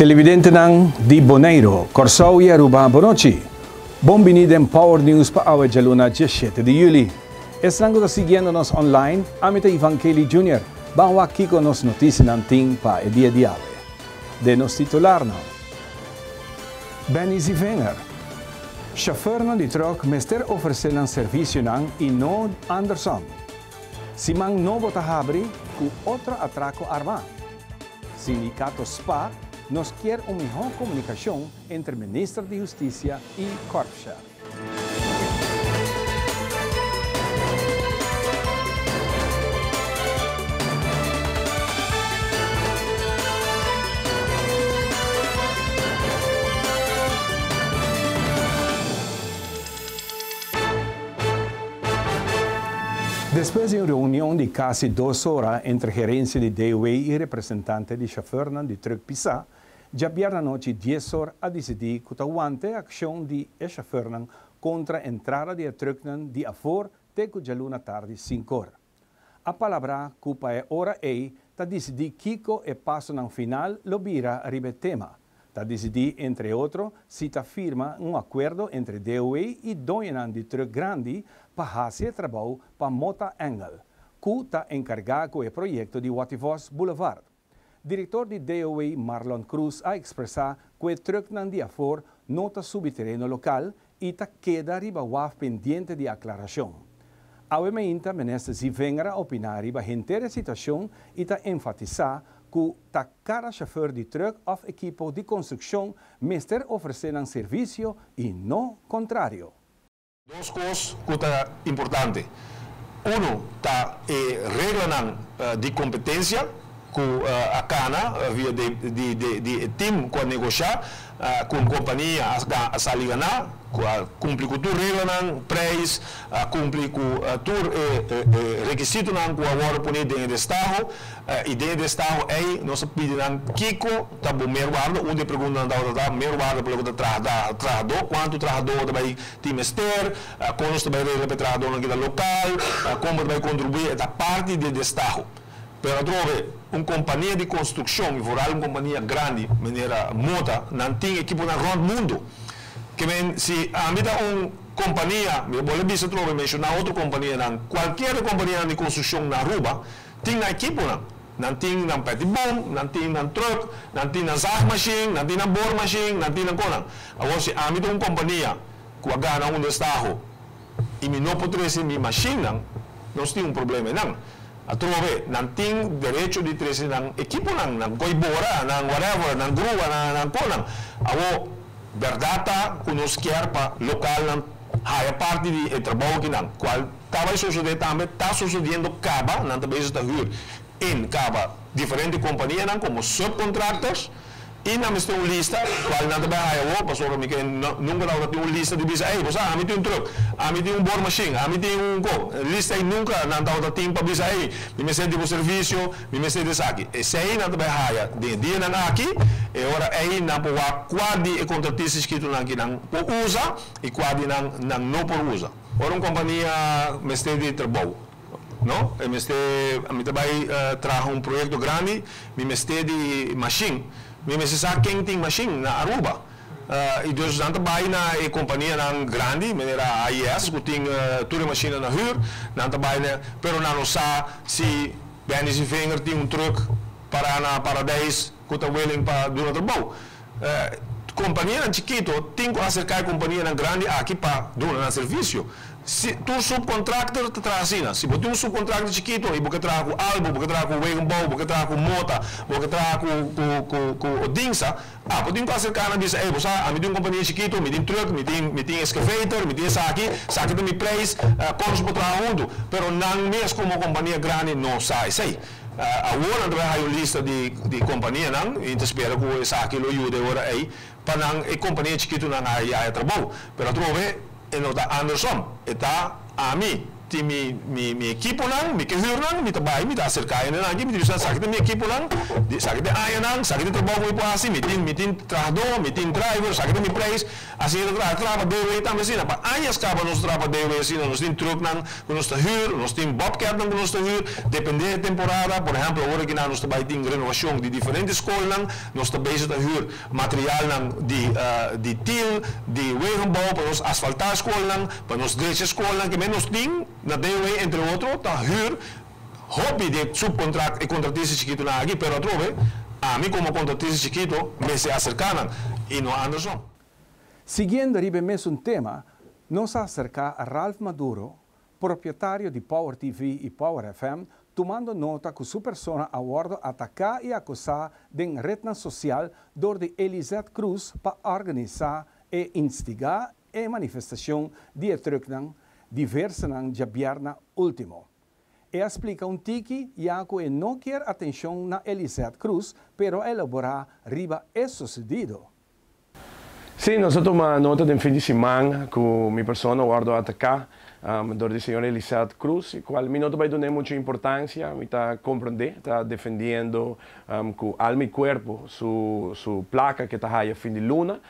Televidentenan di Boneiro, Corsou y Aruba, bon nochi. Bon bini den Power News pa awe djaluna 17 di juli. Esnan ku ta siguiendo nos online, ami ta Ivan Kelly Jr. Ban wak kiko nos notisianan tin pa e dia di awe. Den nos titularnan. Benny Zievinger, Chauffeurnan di truck mester ofrece nan servicionan y no andersom. Siman nobo ta habri cu otro atraco arma. Sindicato spa, Nos kier un miho comunicacion entre Minister di Husticia y Korpschef. Despues di un reunion di casi dos ora entre gerencia di DOW y representante di chauffeurnan di truck pisa, djabièrnè anochi dies or a disidí ku ta wanta e akshon di e shofèrnan kontra entrada di e trùknan di afor te ku djaluna tardi sinkor. A palabrá ku pa e ora ei ta disidí kiko e pasonan final lo bira riba e tema. Ta disidí entre otro si ta firma un akuerdo entre DOW i doñonan di trùk grandi pa hasi e trabou pa Mota Engel, ku ta enkargá ku e proyekto di Wativos Boulevard. Direktor di DOW Marlon Croes a ekspresá ku e trùknan di afor no ta subi tereno lokal i ta keda riba waf pendiente di aklarashon. Awe mainta Minister Zievinger a opiná riba henter e situashon i ta enfatisá ku ta kada shofèr di trùk òf ekipo di konstrukshon mester ofresé nan servisio i no kontrario. Dos kos ku ta importante. Unu ta e reglanan di kompetensia ku a kana via di e tim ku a negoshá ku un kompania a sali ganá, ku a kumpli ku tur reglanan, preis, a kumpli ku tur e rekisitonan ku a wòrdu poné den e destaho. I den e destaho ei nos a pidi nan kiko ta bo meerwaarde. Un di e preguntanan tabata ta meerwaarde pa loke ta traha trahadó, kuantu trahadó ta bai tin mester, kon nos ta bai regla pa e trahadónan kita lokal, kon bo ta bai kontribuí, e ta parti di e destaho. Pero atrobe un kompania di konstrukshon i vooral un kompania grandi manera Mota nan tin ekiponan rònt mundu. Ke men si ami ta un kompania, mi a bolbe bisa atrobe menshoná otro kompanianan, kualkier kompanianan di konstrukshon na Aruba, Tin nan ekiponan. Nan tin nan petibom, nan tin nan truck, nan tin nan zaagmachine, nan tin nan boormachine, nan tin nan konan. Awor si ami ta un kompania ku a gana un destaho i mi no por trese mi machinenan, nos tin un problema einan. Atrobe, nan tin derecho di trese nan ekiponan, nan koi bora, nan whatever, nan grua, nan konan. Awor, bèrdat ta ku nos kier pa lokalnan haya parti di e trabou akinan, kual ta bai sosodé tambe, ta sosodiendo kaba, nan ta bezig ta hür in kaba diferente kompanianan komo subcontractors i nan mester un lista kual nan ta bai haya awor, pasobra mi ke nunka tabata tin un lista di bisa, ey bo sa ami tin un truck, ami tin un boormachine, ami tin un ko, lista ey nunka nan tabata tin pa bisa, ey mi mester di bo servisio, Mi mester di esaki. Esei nan ta bai haya den e dianan aki. E ora ei nan por wak kua di e kontratista chikitunan ki nan por usa i kua di nan nan no por usa. Ora un kompania mester di trabou, no? E mester, mi ta bai traha un proyekto grandi, mi mester di mashin. Mi mester sa ken tin mashin na Aruba. I dus nan ta bai na e kompanianan grandi, manera AIS, ku tin tur e mashinnan na hür. Nan ta bai na, pero nan no sa si Benny Zievinger tin un truck pará na Paradijs ku ta willing pa duna trabou. Kompanianan chikito tin ku aserká e kompanianan grandi aki pa duna nan servisio. Si tur subcontractor ta traha asina. Si bo tin un subcontractor chikito y bo ke traha cu Albo, bo ke traha cu Wegenbouw, bo ke traha cu Mota, bo ke traha cu cu cu cu Odinsa, ah, bo tin cu acerca nan bisa, ey, bo sa, ami tin un compania chikito, mi tin truck, mi tin mi tin excavator, mi tin esaki, esaki ta mi prijs, con nos por traha hunto. Pero nan mes como compania grandi no sa esey. Awor nan ta bay haya un lista di di companianan y ta spera cu esaki lo yuda e ora ey pa nan e compania chikitonan haya trabou. Pero atrobe. E no ta andersom, e ta ami. tin mi mi mi ekiponan, mi ke hür nan, mi ta bai, mi ta aserká hendenan aki, mi ta bisa esaki ta mi ekiponan, esaki ta e añanan, esaki ta e trabou ku mi por hasi, mi tin mi tin trahadó, mi tin driver, esaki ta mi preis. Asina ta traha, traha pa DOW tambe asina. Pa añas kaba nos ta traha pa DOW asina, nos tin trùknan ku nos ta hür, nos tin bobcatnan ku nos ta hür, dependé e temporada. Por ehèmpel awor aki nan nos ta bai tin renovashon di diferente skolnan, nos ta bezig ta hür materialnan di di til, di wegenbouw pa nos asfaltá skolnan, pa nos drecha skolnan. Ke men nos tin na DOW entre otro ta hür hopi di e subkontrakt, e kontratista chikitonan aki, pero atrobe ami komo kontratista chikito mester aserká nan i no andersom. Siguiendo riba e mesun tema, nos a aserká Ralph Maduro, propietario di Power TV i Power FM, tumando nota ku su persona a wòrdu ataká i akusá den retnan sosial dor di Elizeth Cruz pa òrganisá e instigá e manifestashon di e trùknan diversonan djabièrna último. E a splika un tiki ya ku e no kier atenshon na Elizeth Cruz pero a elaborá riba e susedido. Sí, nos a tuma nota den fin di siman ku mi persona a wòrdu ataká dor di señor Elizeth Cruz, e kual mi no ta bai dun'é muchu importansia, mi ta komprendé, ta defendiendo ku alma i kuerpo su su plaka ke ta haya fin di luna,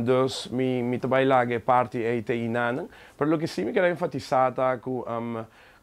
dus mi mi ta bai laga e parti ei te inanan. Pero loke sí mi kere enfatisá ta ku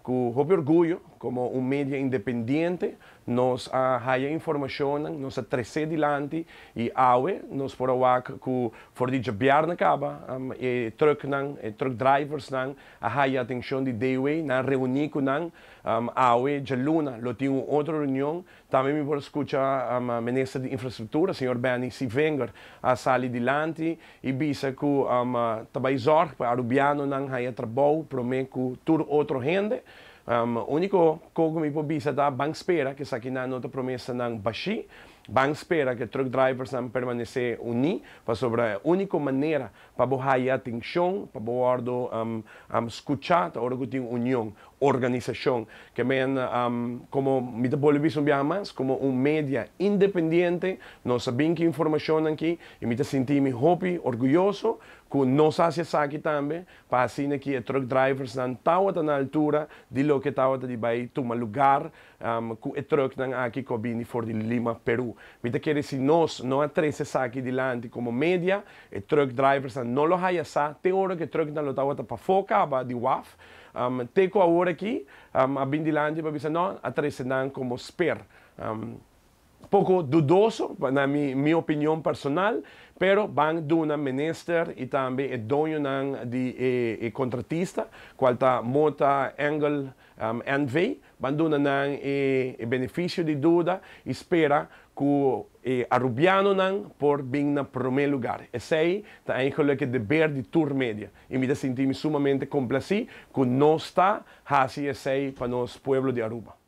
Ku hopi orguyo, komo un media independiente, nos a haya informashonnan, nos a tresé dilanti i awe nos por a wak ku for di djabièrnè kaba e trùknan, e trùk driversnan a haya atenshon di DOW, nan a reuní ku nan. Awe djaluna lo tin un otro reunion. Tambe mi por a skucha Minister di Infrastruktura, señor Benny Sevinger, a sali dilanti i bisa ku ta bai zòrg pa arubianonan haña trabou promé ku tur otro hende. Úniko kos ku mi por bisa ta ban spera ku esakinan no ta promesanan bashí. Ban spera ku e truck driversnan permanesé uní pasobra e úniko manera pa bo haya atenshon, pa bo wòrdu skuchá ta ora ku tin union, organisashon. Ke men, komo mi ta bolbe bisa un biaha mas, komo un media independiente, nos a bin ku informashonnan aki i mi ta sinti mi hopi orguyoso ku nos a hasi esaki tambe pa asina ki e truck driversnan tawata na altura di loke tawata di bai tuma lugar ku e trucknan aki ku a bini for di Lima, Peru. Mi ta kere si nos no a trese esaki dilanti komo media, e truck driversnan no lo haya sa te ora ku e trucknan lo tabata pafó kaba di waf. Te ku awor aki a bini dilanti pa bisa no, a trese nan komo sper. Poko dudoso, na mi mi opinion personal, pero ban duna minister y tambe e doñonan di e e contratista, cual ta Mota Engel NV, ban duna nan e e beneficio di duda y spera cu e Arubianonan por bin na prome lugar. Esey ta eigenlijk e deber di tur media y mi ta sinti mi sumamente complaci cu nos ta haci esey pa nos pueblo di Aruba.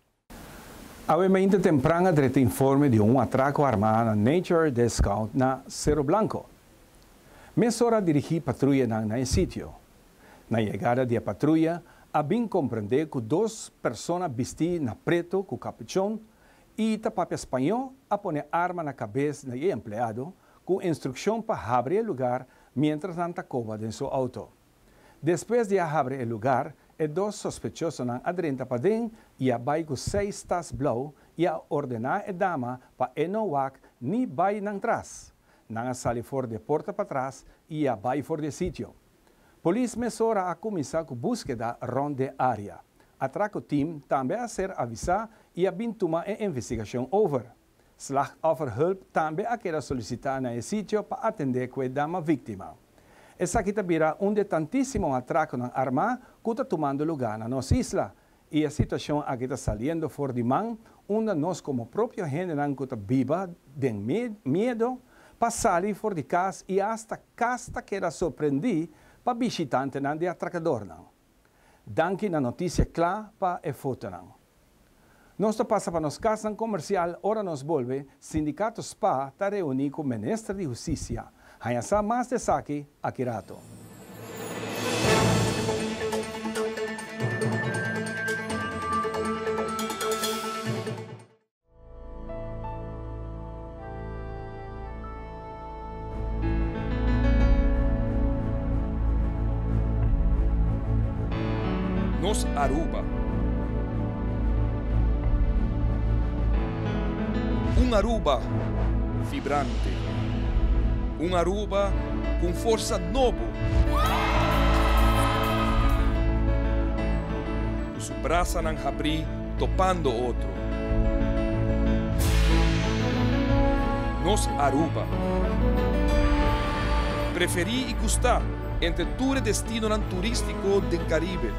Awe mainta tempran a dreta informe di un atraco armá na Nature Discount na Cerro Blanco. Mesora a dirigí patruyanan na e sitio. Na yegada di e patruya a bin comprendé cu dos persona bistí na preto cu capuchon y ta papia spañó a pone arma na cabes di e empleado cu instruccion pa habri e lugar mientras nan ta coba den su auto. Despues di a habri e lugar, e dos sospechosonan a drenta paden i a bai ku seis tas blou i a ordená e dama pa e no wak ni bai nan tras. Nan a sali for di e porta patras i a bai for di e sitio. Polis mesora a kuminsá ku búskeda rònt di e área. Atraco Team tambe a ser avisá i a bin tuma e investigashon over. Slachtofferhulp tambe a keda solisitá na e sitio pa atendé ku e dama víktima. Esaki ta bira un di e tantísimo atrakonan armá ku ta tumando lugá na nos isla, i e situashon aki ta saliendo for di man unda nos komo propio hendenan ku ta biba den miedo pa sali for di kas i asta kas ta keda sorprendí pa bishitantenan di atrakadornan. Danki na Notisia Kla pa e fotonan. Nos ta pasa pa nos kasnan komersial ora nos bolbe, Sindikato spa ta reuní ku Minister di Hustisia. Haña sa mas di esaki aki rato. Nos Aruba. Un Aruba vibrante. Un Aruba cu un forsa nobo. Cu su brasanan habri topando otro. Nos Aruba. Preferi y gusta entre tur e destinonan turistico den Caribe.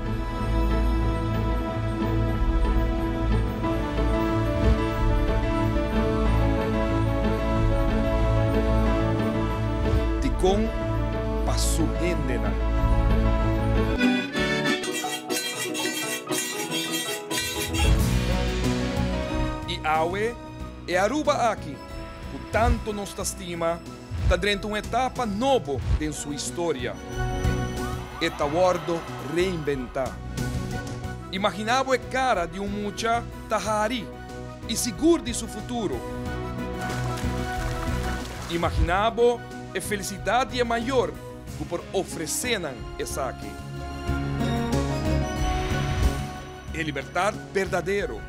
Dicon pa su hendenan. Y awe e Aruba aki cu tanto nos ta stima ta drenta un etapa nobo den su historia. E ta wordo reinventa. Imagina bo e cara di un mucha ta hari y sigur di su futuro. Imagina bo e felicidad di e mayor cu por ofrece nan esaki. E libertad berdadero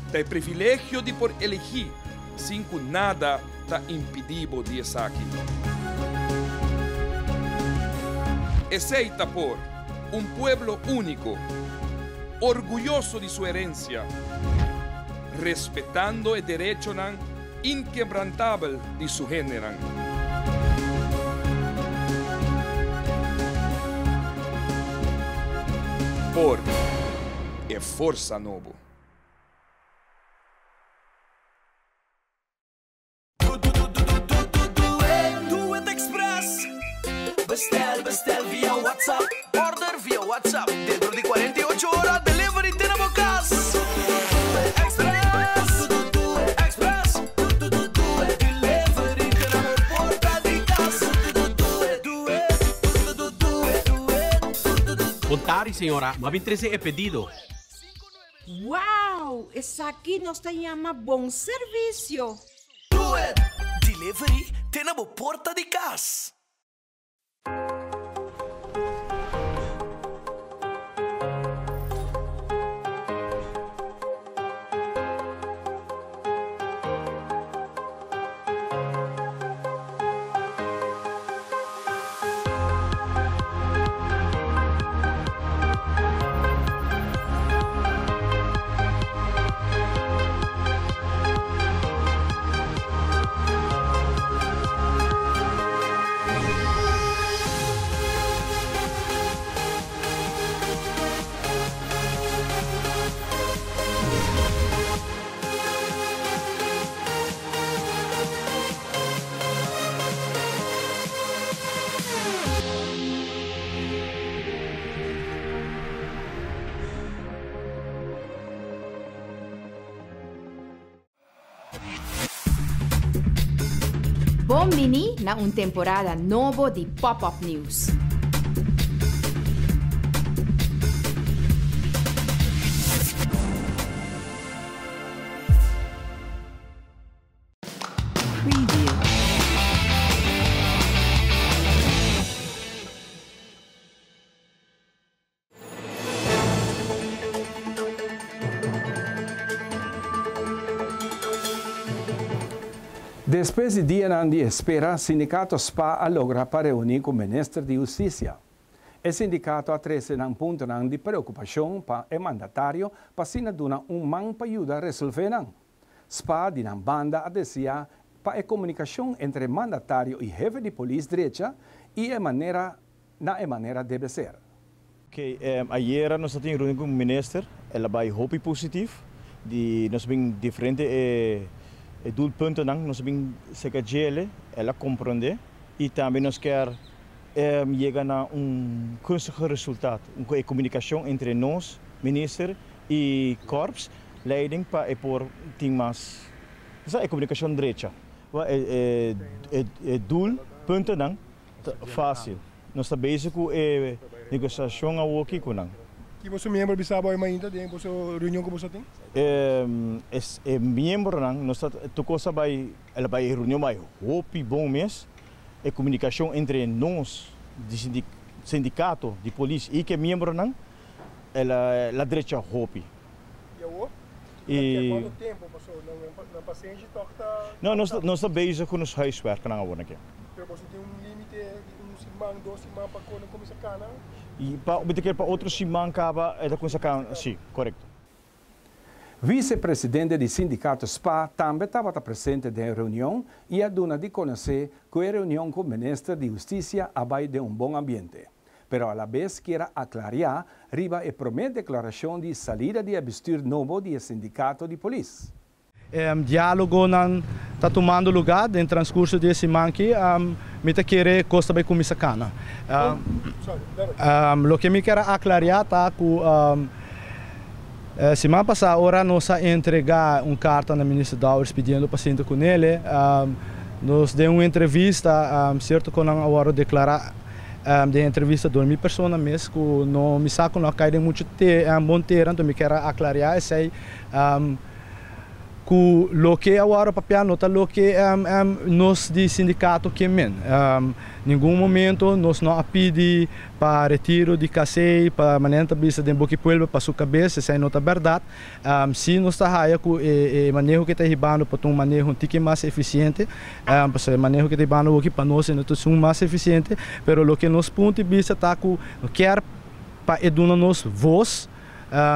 ta e privilegio di por elegí sin cu nada ta impidí bo di esaki. Esey ta por un pueblo único, orguyoso di su herencia, respetando e derechonan inkebrantabel di su hendenan. Por e forsa nobo. Do It Express Bestel, bestel via WhatsApp Order via WhatsApp Dentro di 48 ora delivery te na bo cas Express, Express Delivery te na bo porta di cas Do it, do it, do it Bon tardi señora, m'a bin trece e pedido. Wow! Esaki nos ta yama bon servicio! Do it! Delivery te na bo porta di cas. Bon bini na un temporada nobo di Pop Up News. Preview. Despues di dianan di espera, Sindicato spa a logra pa reuni cu Minister di Husticia. E sindicato a trece nan puntonan di preocupacion pa e mandatario pa asina duna un man pa yuda resolve nan. Spa di nan banda a desea pa e comunicacion entre mandatario y hefe di polis drecha y e manera na e manera debe ser. Ok, ayera nos a tin reunion cu minister, el a bay hopi positief, di nos a bin diferente e e doelpuntennan, nos a bin cerca djele, el a comprende y tambe nos kier yega na un gunstige resultaat, un e comunicacion entre nos, minister y korps leiding pa e por tin mas, sa e comunicacion drecha. E e e doelpuntennan ta facil. Nos ta bezig ku e negosiashon awoki ku nan. Ki boso miembro bisa bo mainta den boso reunion ku boso tin? E miembronan nos ta tur kos a bai el a bai e reunion bai hopi bon mes. E komunikashon entre nos di sindikato di polis i ku e miembronan. El a el a drecha hopi. I awor? I. Cuanto tempo paso nan nan pasenshi toch ta. No, nos ta nos ta bezig cu nos huiswerknan awor aki. Pero boso tin un limite di un siman, dos siman pa con nan cuminsa cana? I pa mi ta kere pa otro siman caba e ta cuminsa cana, si, corecto. Vicepresidente di Sindicato spa tambe tabata presente den e reunion y a duna di conoce cu e reunion cu Minister di Husticia a bay den un bon ambiente. Pero alabes kier a aclaria riba e prome declaracion di salida di e bestuur nobo di e sindicato di polis. E dialogonan ta tumando lugar den transcurso di e siman aki. Mi ta kere cos ta bay cuminsa cana. Loke mi kier a aclaria ta cu siman pasa ora nos a entrega un carta na Minister Dowers pidiendo pa sinta cu nele, nos den un entrevista cierto conan a wordo declara den entrevista door mi persona mes cu no mi sa cu no a cay den mucho bon tera, enton mi kier a aclaria esey. Ku loke a wòrdu papiá no ta loke nos di sindikato ke men. Ningun momento nos no a pidi pa retiro di KC, pa manera ta bisa den boki pueblo pa su kabes, esei no ta bèrdat. Si nos ta haya ku e maneho ke ta hibando por ta un maneho un tiki mas efisiente, pasobra e maneho ke ta hibando awoki pa nos e no ta esun mas efisiente, pero loke nos punto di bista ta ku no kier pa e duna nos vos,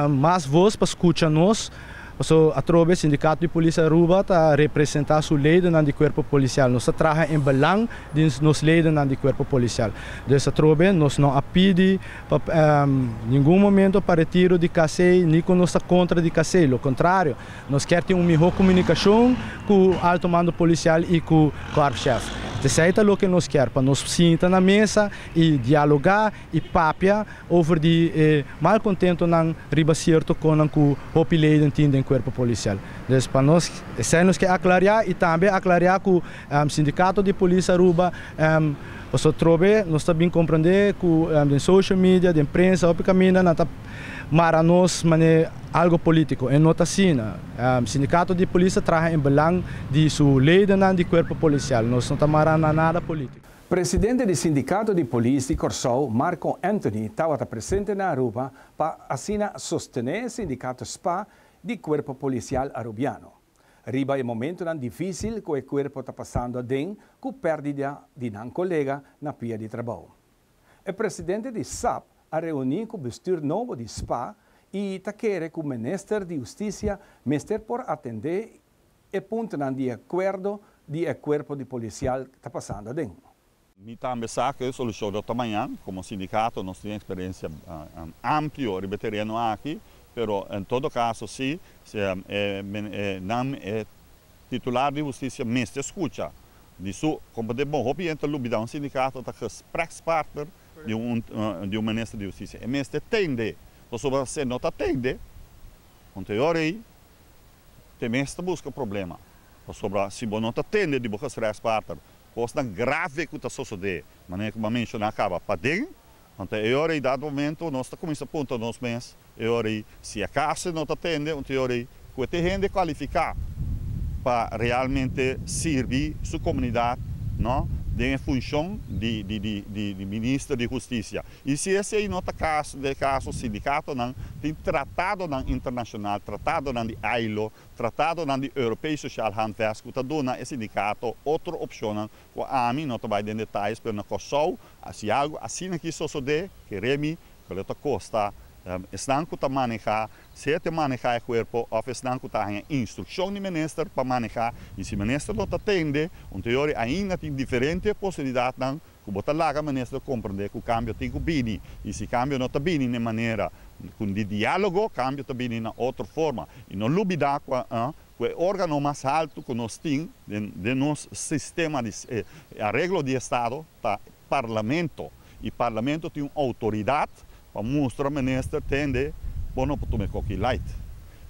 Mas voz pa scucha nos, paso atrobe Sindicato di Polis Aruba ta representa su ledennan di Cuerpo Policial. Nos ta traha en belang di nos ledennan di Cuerpo Policial. Dus atrobe nos no a pidi pa ningun momento pa retiro di KC ni cu nos ta contra di KC. Lo contrario, nos kier tin un miho comunicacion cu Alto Mando Policial y cu Korpschef. Esey ta loke nos kier, pa nos sinta na mesa y dialoga y papia Over di e malcontentonan riba cierto conan cu hopi leden tin den cuerpo policial. Dus pa nos esey nos ke aclaria y tambe aclaria cu sindicato di polis Aruba pasobra trobe nos ta bin comprende cu den social media, den prensa hopi caminda nan ta mara nos mane algo politico. E no ta asina. Sindicato di polis ta traha en belang di su ledennan di cuerpo policial. Nos no ta mara na nada politico. Presidente di Sindikato di Polis di Kòrsou, Marco Anthony tabata presente na Aruba pa asina sostené Sindikato spa di Kuerpo Polisial Arubiano. Riba e momentonan difísil ku e kuerpo ta pasando aden ku pèrdida di nan kolega na pia di trabou. E presidente di sap a reuní ku bestür nobo di spa i ta kere ku Minister di Hustisia mester por atendé E puntonan di akuerdo di e kuerpo di polisial ta pasando aden. Mi tambe sa ku e solushon lo ta mañan. Komo sindikato nos tin eksperensia amplio riba e tereno aki, pero en todo kaso si nan e titular di hustisia mester skucha di su komprende bon hopi hende ta lubida un sindikato ta gesprekspartner di un di un minister di hustisia e mester tende pasobra si e no ta tende un te ora ei Te mes ta buska problema, pasobra si bo no ta tende di bo gesprekspartner kosnan grave ku ta sosodé, manera ku bo a menshoná kaba paden, anto e ora ei dat momento nos ta kuminsá puntra nos mes e ora ei si akaso e no ta tende, anto e ora ei ku e tin hende kualifiká pa realmente sirbi su komunidat, no, den e funshon di di di di minister di hustisia. I si esei no ta kaso, den e kaso sindikatonan tin tratadonan internashonal, tratadonan di ILO, tratadonan di Europees Sociaal Handvest ku ta duna e sindikato otro opshonnan ku ami no ta bai den detayes pero na Kòrsou si algu asina ki sosodé kere mi ku lo ta kosta esnan ku ta manehá sea te manehá e kuerpo òf esnan ku ta haña instrukshon di minister pa manehá i si minister no ta tende un teoria ainda tin diferente posibilidatnan Ku bo ta laga minister komprendé ku kambio tin ku bini, i si kambio no ta bini na e manera ku di diálogo, kambio ta bini na otro forma. I no lubidá ku ku e órgano mas haltu ku nos tin den den nos sistema di areglo di estado ta parlamento, i parlamento tin un outoridat pa mustra minister tende bo no por tuma e koki light.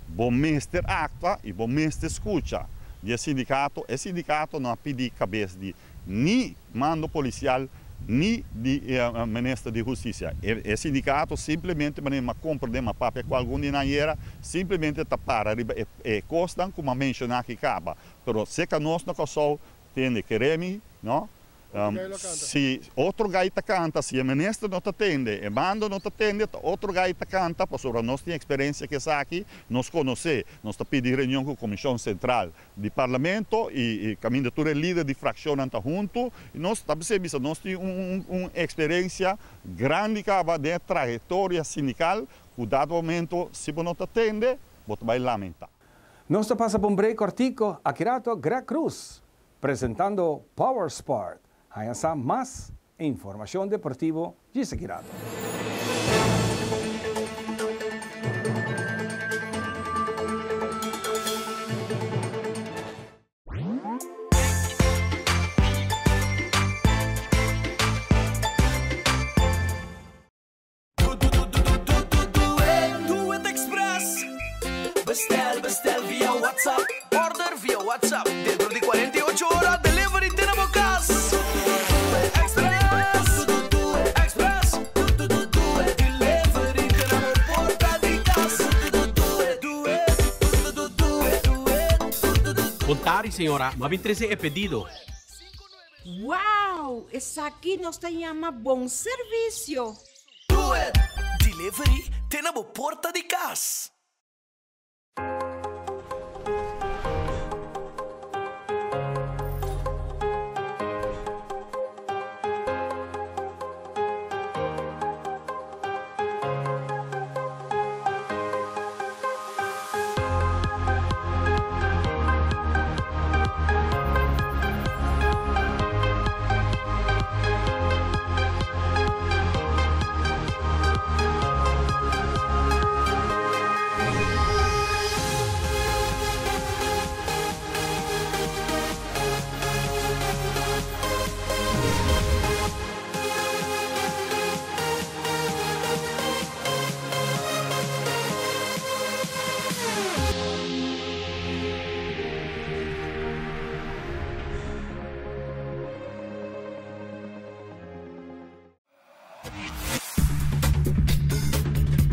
Bo mester aktua i bo mester skucha di e sindikato, e sindikato no a pidi kabes di ni mando policial ni di minister di husticia. E sindicato simplemente manera mi a comprende, mi a papia cu algun di nan ayera, simplemente ta para riba e cosnan cu mi a menciona aki caba. Pero seca nos na Corsou tende kere mi, no? Si otro gai ta canta, si e minister no ta tende, e mando no ta tende, ta otro gai ta canta, pasobra nos tin experiencia cu esaki, nos conoce. Nos ta pidi reunion cu Comision Central di Parlamento y caminda tur e lider di fraccionnan ta hunto y nos ta bisa bisa nos tin un experiencia grandi caba den e trayectoria sindical cu dado momento si bo no ta tende, bo ta bay lamenta. Nos ta pasa pa un break cortico, aki rato Greg Cruz presentando Power Sport. Haña sa mas informacion deportivo djis aki rato. Do It Express. Bestel, bestel via WhatsApp. Order via WhatsApp. Dentro di 48 ora delivery te na bo cas. Do It Express. Do It Express. Do It Delivery te na bo porta di cas. Do It, Do It, Do It, Do It. Bon tardi, señora. M'a bin trece e pedido. Wow! Esaki nos ta yama bon servicio! Do It! Delivery te na bo porta di cas.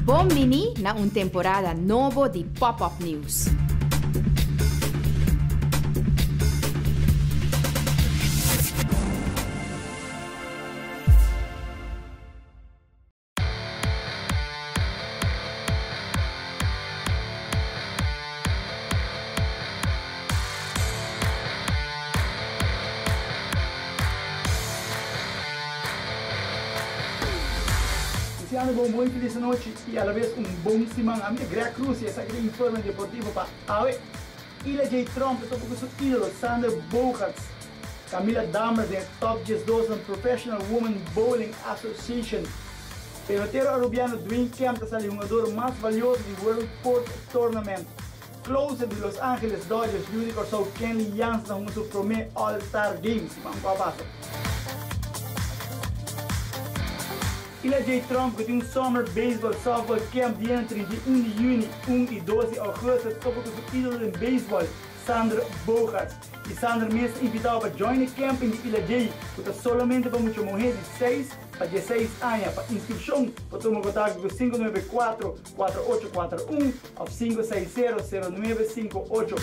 Bon bini na un temporada nobo di Pop Up News. Deseando bo un bon y feliz anochi y a la vez un bon siman. Ami ta Greg Cruz y esaki ta Informe Deportivo pa awe. Ila J. Tromp ta topa cu su idolo Sander Bogaerts. Camila Dammers den e top 12 den Professional Women Bowling Association. Pelotero Arubiano Dwayne Kemp ta sali hungador mas valioso di World Port Tournament. Closer di Los Angeles Dodgers yu di Kòrsou Kenley Jansen ta hunga su promé All Star Game siman ku a pasa. Ila J. Tromp ku tin un Summer Baseball Softball Camp dianan 31 di yüni, un i dos di ougùstùs topa ku su ídolo den beisbòl, Sander Bogaerts. I Sander mes ta invitá bo pa join e camping di Ila J ku ta solamente pa mucha muhé di seis pa dieseis aña. Pa inskripshon por tuma kontakto ku 594 4841 òf 560 0958.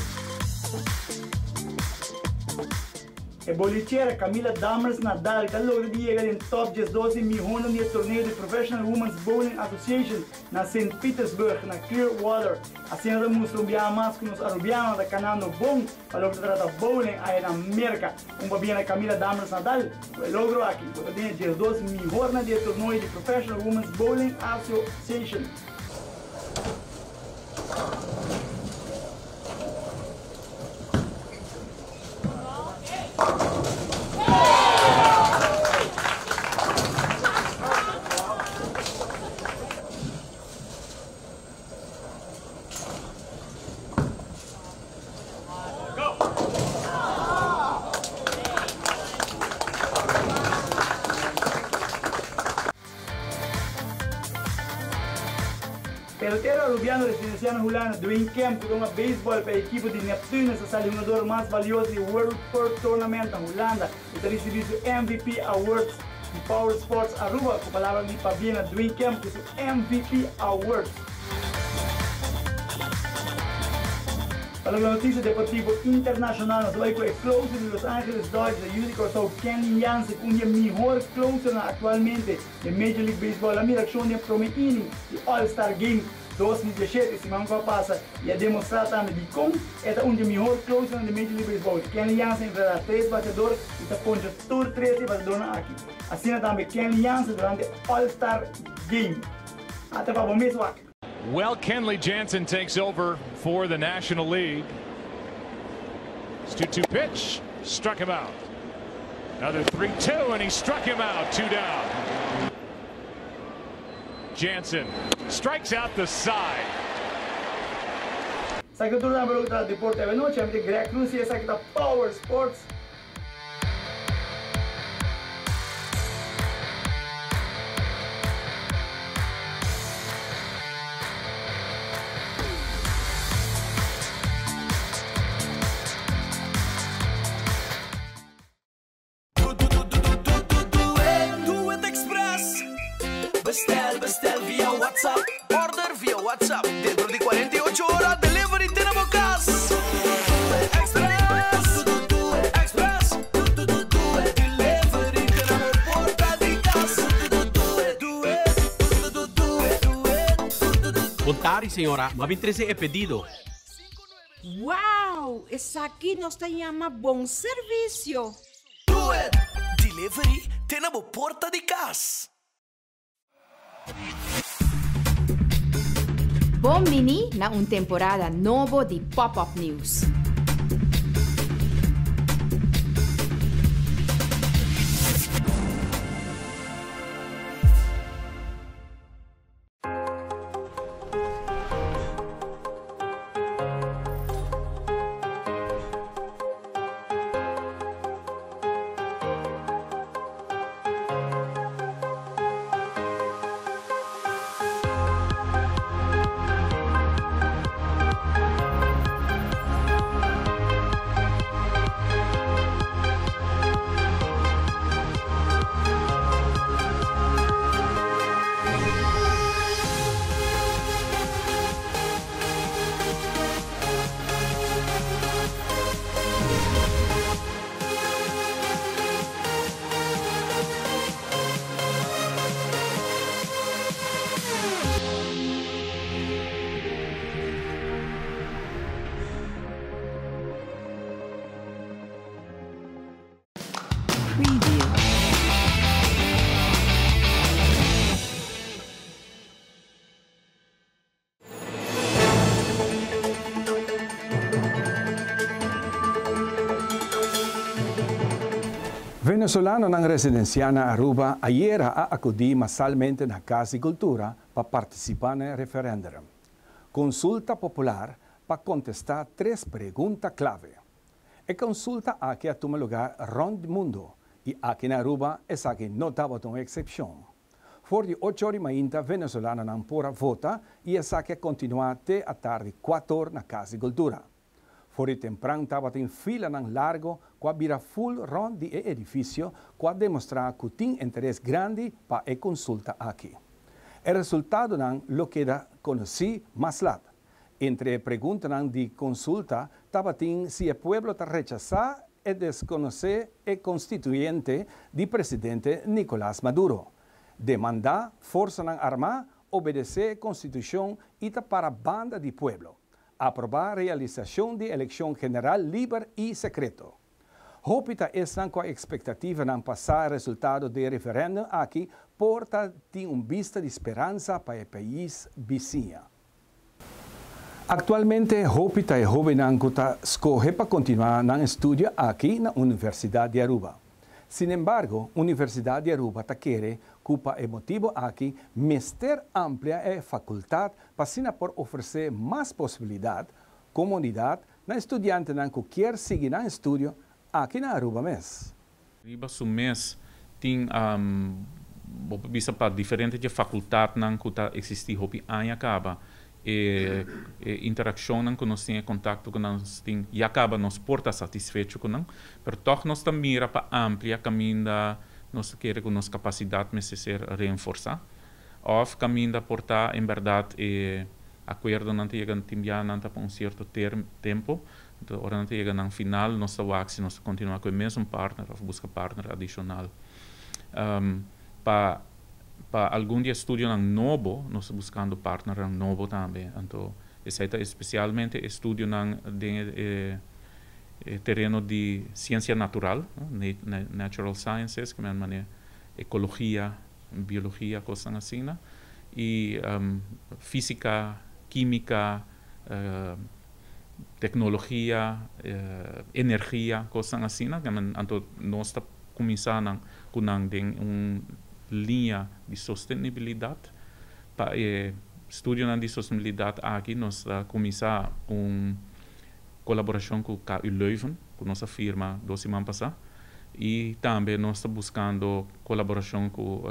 E bolichera Camila Dammers Nadal ta logra di yega den top 12 mihónan di e torneo di Professional Women's Bowling Association na Sint Petersburg na Clearwater. Asina ta mustra un biaha mas ku nos Arubianonan ta kanando bon pa loke ta trata bowling aya na Merka. Un pabia na Camila Dammers Nadal ku e logro aki, bo ta den e 12 mihornan di e tornoyo di Professional Women's Bowling Association. Pelotero Arubiano residencia na Hulanda, Dwayne Kemp, ku ta hunga beisbòl pa e ekipo di Neptunus, a sali hungador mas balioso di World Purp Tournament na Hulanda i ta risibí su MVP Awards di Power Sports Aruba. Ku palabra di pabia na Dwayne Kemp ku su MVP Awards. Pa loke noticia deportivo internacional nos ta bay cu e closer di Los Angeles Dodgers e yu di Corsou Kenley Jansen cu un di e mihor closernan actualmente den Major League Baseball a mira accion den e prome inning di All Star Game 2017 siman cu a pasa y a demostra tambe dicon e ta un di e mihor closernan den Major League Baseball. Kenley Jansen a enfrenta tres bateador y ta poncha tur tres di e bateadornan aki. Asina tambe Kenley Jansen durante All Star Game. Atrapa bo mes wak. Well Kenley Jansen takes over for the National League. 2-2 pitch, struck him out. Another 3-2 and he struck him out, two down. Jansen strikes out the side. Esaki tur nan lo ta deporte awe nochi. Ami ta Greg Cruz y esaki ta Power Sports. Do It Express Bestel, bestel via WhatsApp Order via WhatsApp Dentro di 48 ora delivery te na bo cas Express, Express Delivery te na bo porta di cas Do it, do it, do it Bon tardi señora, m'a bin trece e pedido. Wow! Esaki nos ta yama bon servicio! Do It! Delivery te na bo porta di cas. Bon bini na un temporada nobo di Pop Up News. Venezolanonan residencia na Aruba ayera a acudi masalmente na Cas di Cultura pa participa na e referendum. Consulta popular pa contesta tres pregunta clave. E consulta aki a tuma lugar rond di mundo y aki na Aruba esaki no tabata un excepcion. For di ocho or di mainta Venezolanonan por a vota y esaki a continua te atardi cuator na Cas di Cultura. For di tempran tabatin filanan largo cu a bira full rond di e edificio cu a demostra cu tin interes grandi pa e consulta aki. E resultadonan lo keda conoci mas lat. Entre e preguntanan di consulta tabatin si e pueblo ta rechasa e desconoce e constituyente di presidente Nicolas Maduro, demanda forsanan arma obedece e constitucion y ta para banda di pueblo, aproba realisacion di eleccion general liber y secreto. Hopi ta esnan cu a expectativanan pa sa e resultado di e referendum aki por ta tin un bista di speransa pa e pais bisiña. Actualmente hopi ta e hobennan cu ta scoge pa continua nan estudio aki na Universidad di Aruba. Sinembargo, Universidad di Aruba ta kere cu pa e motibo aki mester amplia e facultad pa asina por ofrece mas posibilidad, comodidad, na e studiantenan cu kier sigui nan estudio aki na Aruba mes. Riba su mes tin bo por bisa pa diferente dje facultadnan cu ta existi hopi aña caba e e interaccionnan cu nos tin e contacto cu nos tin ya caba nos por ta satisfecho cu nan pero toch nos ta mira pa amplia caminda nos ta kere cu nos capacidad mester ser reenforsa of caminda por ta en berdad e. Akuerdonan ta yega tin bia nan ta pa un sierto tempu. Anto ora nan ta yega nan final nos ta wak si nos ta kontinuá ku e mesun partner òf buska partner adishonal. Pa pa algun di e studionan nobo nos ta buskando partnernan nobo tambe. Anto esei ta espesialmente e studionan den e e tereno di siensia natural, natural sciences, ke men manera ekologia, biologia, kosnan asina, i físika, kímika, teknologia, energia, kosnan asina. Anto nos ta kuminsá nan ku nan den un liña di sostenibilidat. Pa e studionan di sostenibilidat aki nos ta kuminsá un kolaborashon ku KU Leuven, ku nos a firma dos siman pasá, i tambe nos ta buskando kolaborashon ku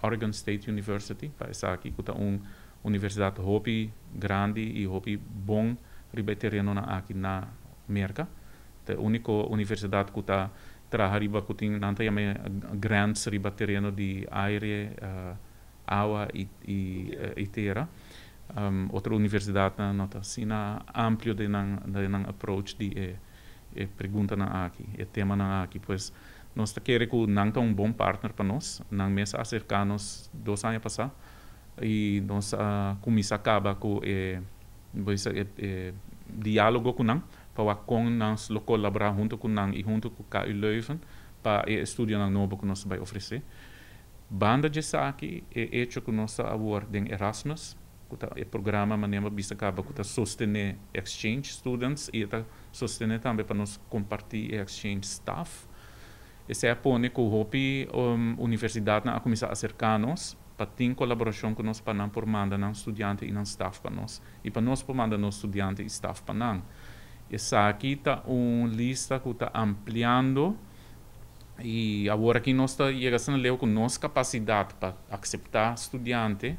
Oregon State University pa esaki, ku ta un universidat hopi grandi i hopi bon riba e terenonan aki na Merka. Ta e úniko universidat ku ta traha riba ku tin nan ta yama e grants riba tereno di aire, awa i tera. Otro universidatnan no ta asina amplio den nan den nan approach di e e preguntanan aki, e temanan aki. Pues nos ta kere ku nan ta un bon partner pa nos. Nan mes a aserká nos dos aña pasá i nos a kuminsá kaba ku e bo bisa e e diálogo ku nan pa wak kon nos lo kolaborá huntu ku nan i huntu ku KU Leuven pa e estudionan nobo ku nos ta bai ofresé. Banda djesaki, e echo ku nos ta awor den Erasmus, ku ta e programa manera bo a bisa kaba ku ta sostené exchange students i e ta sostené tambe pa nos kompartí e exchange staff. Esei a pone ku hopi universidatnan a kuminsá aserká nos pa tin kolaborashon ku nos pa nan por manda nan studiante i nan staff pa nos i pa nos por manda nos studiante i staff pa nan. Esaki ta un lista ku ta ampliando. I awor aki nos ta yega asina leu ku nos kapasidat pa akseptá studiante,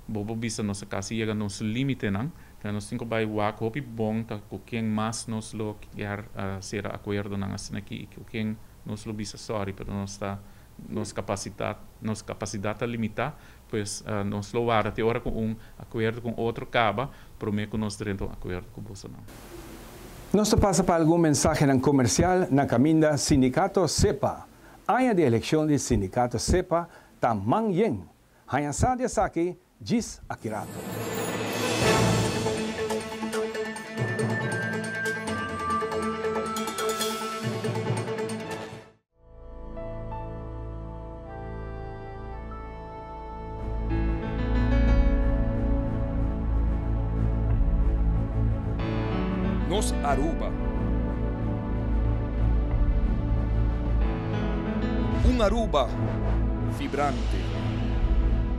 bo por bisa nos a kasi yega nos límitenan, pero nos tin ku bai wak hopi bon ta ku ken mas nos lo kier sera akuerdonan asina aki i ku ken nos lo bisa sòri pero nos ta nos kapasitat nos kapasidat ta limitá, pues nos lo warda te ora ku un akuerdo ku un otro kaba promé ku nos drenta un akuerdo ku bosonan. Nos ta pasa pa algun mensahenan komersial na kaminda Sindikato Sepa. Aña di elekshon di Sindikato Sepa ta man yen. Haña sa di esaki djis aki rato. Nos Aruba. Un Aruba vibrante.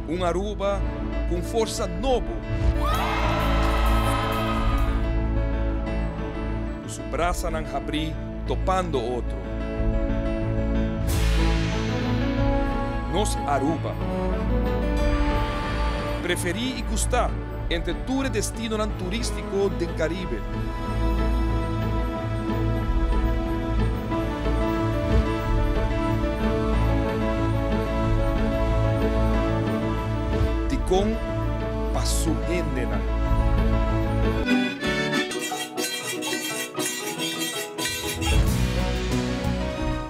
Un Aruba cu un forsa nobo. Cu su brasanan habri topando otro. Nos Aruba. Preferí i gustá entre tur e destinonan turístiko den Karibe. Dikon pa su hendenan.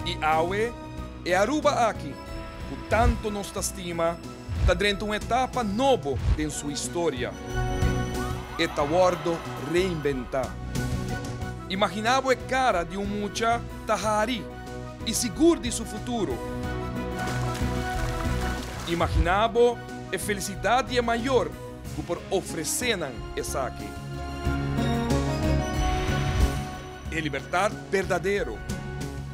I awe, e Aruba aki, ku tantu nos ta stima, ta drenta un etapa nobo den su historia. E ta wòrdu reinbentá. Imaginá bo e kara di un mucha ta hari i sigur di su futuro. Imaginá bo e felisidat di e mayor ku por ofresé nan esaki. E libertat berdadero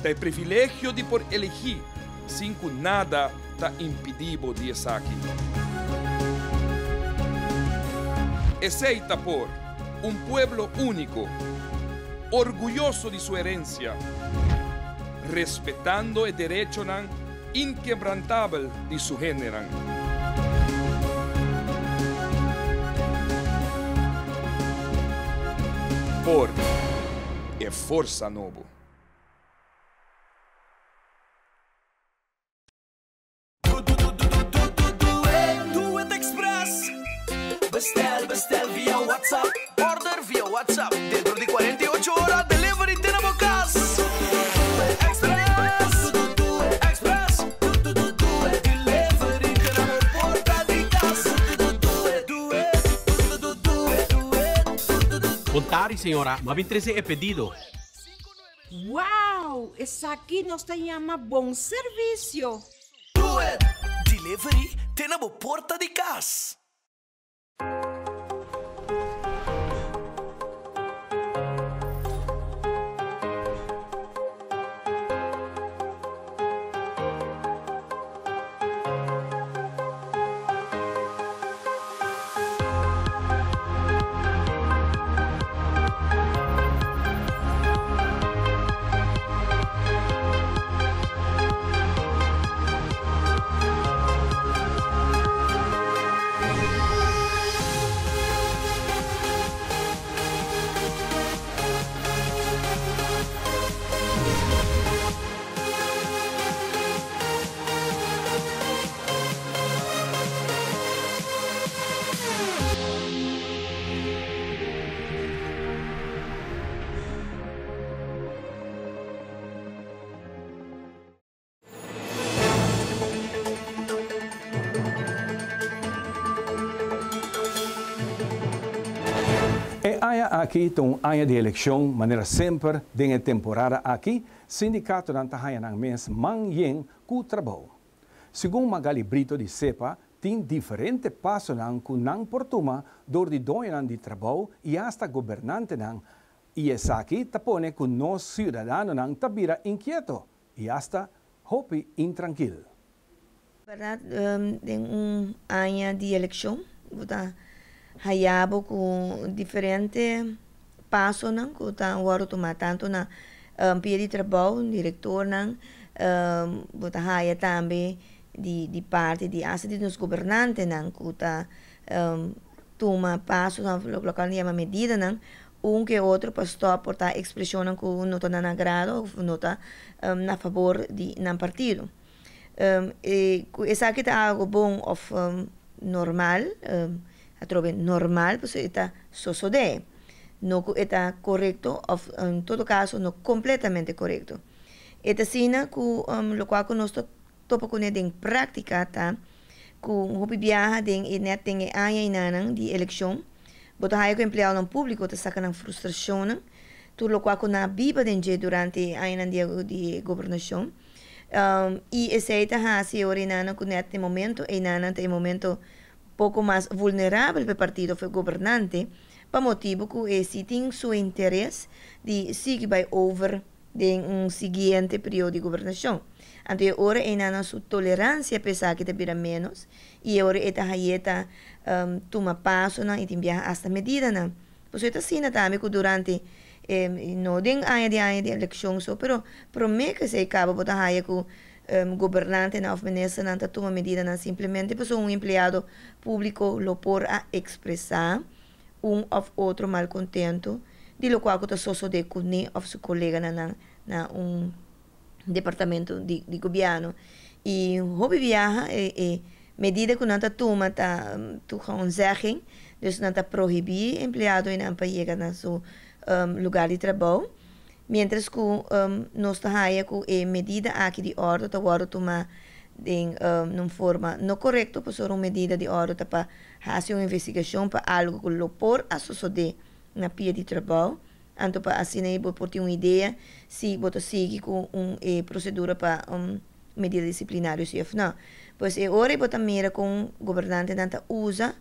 ta e privilegio di por elegí sin ku nada ta impidí bo di esaki. Esei ta por un pueblo úniko, orguyoso di su herensia, respetando e derechonan inkebrantabel di su hendenan. Por e forsa nobo. Do It Express. Bestel, bestel via. WhatsApp. Dentro di 48 ora delivery te na bo cas. Express, Express, delivery te na bo porta di cas. Bon tardi señora, m'a bin trece e pedido. Wow! Esaki nos ta yama bon servicio! Delivery te na bo porta di cas. E aña aki ta un aña di elekshon, manera semper den e temporada aki, sindikatonan ta haña nan mes man yen ku trabou. Segun Magali Brito di SEPA, tin diferente pasonan ku nan por tuma dor di doñonan di trabou i asta gobernantenan I esaki ta pone ku nos siudadanonan ta bira inkieto i asta hopi intrankil. Bèrdat den un aña di elekshon bo ta haya bo ku diferente pasonan ku ta wòrdu tumá tantu na pia di trabou, direktornan, bo ta haya tambe di parti di asta di nos gobernantenan ku ta tuma pasonan loke nan yama medidanan un ke otro pa stòp por ta ekspreshonnan ku no ta na nan agrado òf no ta na fabor di nan partido. E ku esaki ta algu bon òf normal, atrobe normal pasobra e ta sosodé, no ku e ta korekto òf en todo kaso no kompletamente korekto. E ta asina ku lokual ku nos ta topa kuné den práktika ta ku hopi biaha den e nèt den e aña enanan di elekshon bo ta haya ku empleadonan públiko ta saka nan frustrashonnan tur lokual ku nan a biba den dje durante e añanan di di gobernashon i esei ta hasi e ora enanan ku nèt den momento enanan ta e momento poko mas vulnerabel pa e partido òf e gobernante pa motibu ku e si tin su interes di sigui bai over den un siguiente periodo di gobernashon. Anto e ora einan nan su toleransia pa esaki ta bira ménos i e ora e ta haye ta tuma pasonan i tin biaha asta medidanan. Pasobra e ta asina tambe ku durante no den aña di aña di elekshon so, pero promé ku esei kaba bo ta haya ku gobernantenan òf ministernan ta tuma medidanan simplemente pasobra un empleado públiko lo por a ekspresá un òf otro malkontentu di lokual ku ta sosodé kuné òf su koleganan na un departamento di di gobièrnu. I hopi biaha e e medida ku nan ta tuma ta toegangszegging, dus nan ta prohibí empleadonan pa yega na su lugar di trabou, miéntras ku nos ta haya ku e medida aki di òrdu ta wòrdu tumá den un forma no korekto, pasobra un medida di òrdu ta pa Hasi un investigashon pa algu ku lo por a sosodé na pia di trabou, anto pa asina ei bo por tin un idea si bo ta sigui ku un e prosedura pa un medida disiplinario si òf nò. Pues e ora ei bo ta mira kon gobernantenan ta usa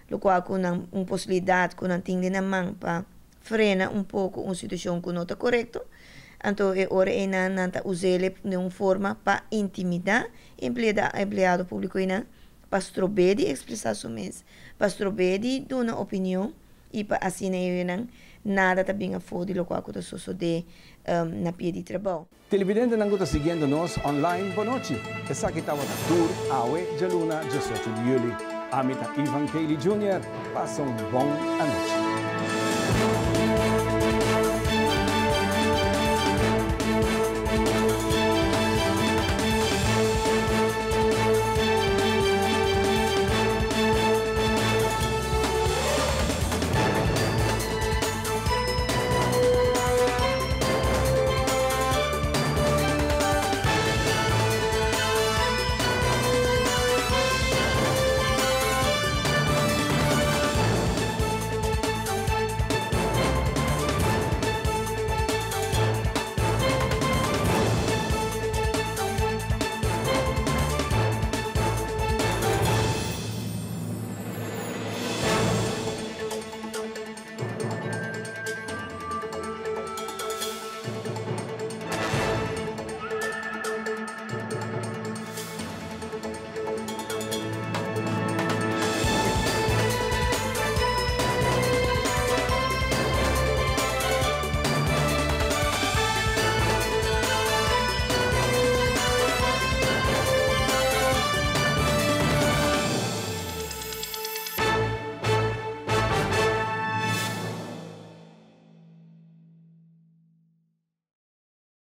lokual ku nan un posibilidat ku nan tin den nan man pa frena un poko un situashon ku no ta korekto, anto e ora ei nan nan ta us'el den un forma pa intimidá e empleado públiko einan pa strob'é di ekspresá su mes, pa strob'é di duna opinion i pa asina e yunan nada ta bin afó di lokual ku ta sosodé na pie di trabou. Televidentenan ku ta siguiendo nos online, bonochi! Esaki tabata tur awe djaluna diesocho di yüli. Ami ta Ivan Cayley Junior. Pasa un bon anochi.